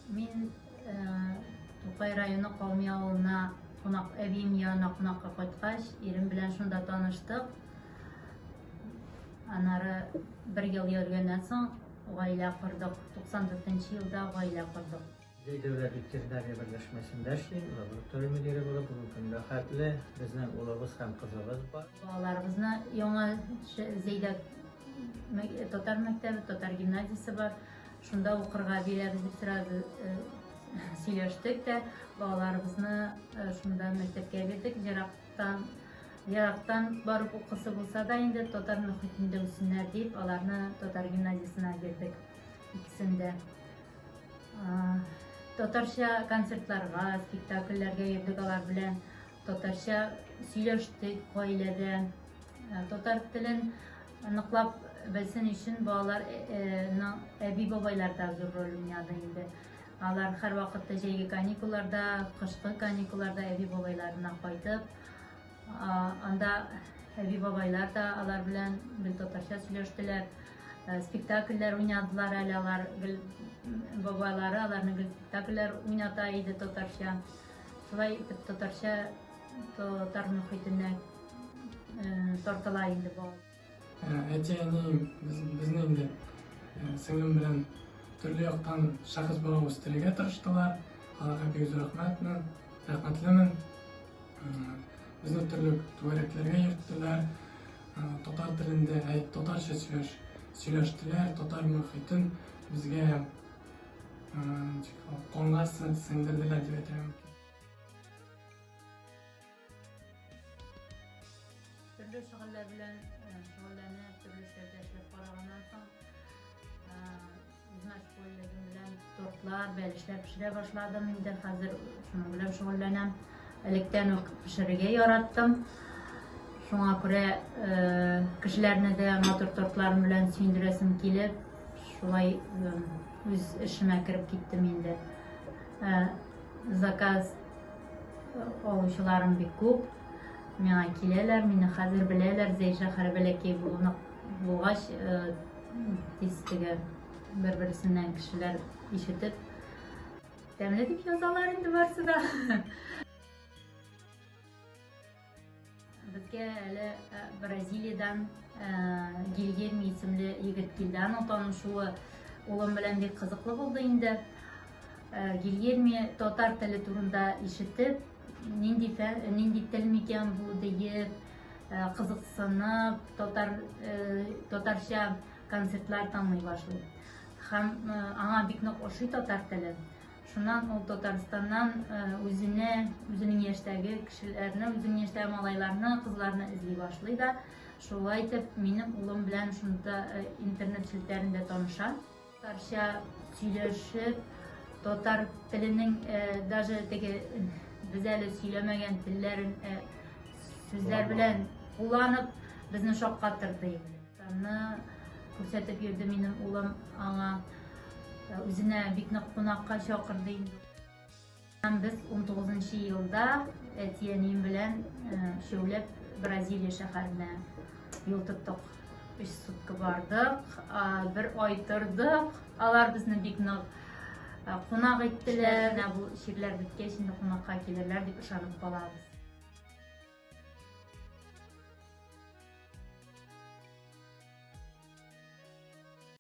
Мин Тукай районы Калми авылына кунак әбием янына кунакка кайткач, ирем белән шунда таныштык. Аннары бер ел йөргәннән соң гаилә кордык. 94 елда гаилә кордык. Зәй дәүләт ветеринария берләшмәсендә эшлим, лаборатория мөдире булып, бүгенге көнгә хәтле безнең улыбыз һәм кызыбыз бар. Балаларыбызны яңа Зәйдә татар мәктәбе, татар гимназиясе бар. Шунда укырга бирәбез дип сразу сөйләштек тә, балаларыбызны шунда мәктәпкә бирдек. Ерактан, ерактан барып укысы булса да инде татар мөхитендә үссеннәр дип, аларны татар гимназиясенә бирдек икесен дә. Татарча концертларга, спектакльләргә йөрдек алар белән. Татарча сөйләштек гаиләдә. Татар телен ныклап белсен өчен балаларның әби-бабайлар да зур роль уйнады инде. Алар һәрвакытта җәйге каникулларда, кышкы каникулларда әби-бабайларына кайтып, анда әби-бабайлар да алар белән гел татарча сөйләштеләр, спектакльләр уйнадылар әле алар, гел бабайлары аларны гел спектакльләр уйната иде татарча. Шулай итеп татарча татар мөхитенә тартыла инде бала. Әти-әни безне инде сеңлем белән төрле яктан шәхес булып үстерергә тырыштылар. Аларга бик зур рәхмәтмен, рәхмәтлемен. Безне төрле түгәрәкләргә йөрттеләр. Татар телендә, татарча сөйләш, сөйләштеләр, татар мөхитен безгә канга сеңдерделәр дип әйтергә мөмкин. Төрле шөгыльләр белән шөгыльләнеп, төрле эшләрдә эшләп караганнан соң, үзмәшгульлегем белән тортлар, бәлешләр пешерә башладым инде. Хәзер шуның белән шөгыльләнәм. Электән үк пешерергә яраттым. Шуңа күрә кешеләрне дә матур тортларым белән сөендерәсем килеп, шулай үз эшемә кереп киттем инде. Заказ алучыларым бик күп. Миңа киләләр, мине хәзер беләләр. Зәй шәһәре бәләкәй булуны булгач, тиз теге бер-берсеннән кешеләр ишетеп, тәмле дип язалар инде барсы да. Безгә әле Бразилиядән Гильерми исемле егет килде. Аның танышуы улым белән бик кызыклы булды инде. Гильерми татар теле турында ишетеп, нинди фән, нинди тел микән бу диеп, кызыксынып, татар татарча концертлар тыңлый башлый. Һәм аңа бик нык ошый татар теле. Шуннан ул Татарстаннан үзенә, үзенең яшьтәге кешеләрне, үзенең яшьтәге малайларны, кызларны эзли башлый да, шулай итеп минем улым белән шунда интернет челтәрендә таныша. Татарча сөйләшеп, татар теленең даже теге без әле сөйләмәгән телләрен сүзләр белән кулланып безне шаккатырды инде. Аны күрсәтеп йөрде минем улым аңа. Үзенә бик нык кунакка чакырды инде. Һәм без 19 елда әти-әнием белән өчәүләп Бразилия шәһәренә юл тоттык. Өч сутка бардык, бер ай тордык. Алар безне бик нык кунак иттеләр. Менә бу чирләр беткәч, инде кунакка килерләр дип ышанып калабыз.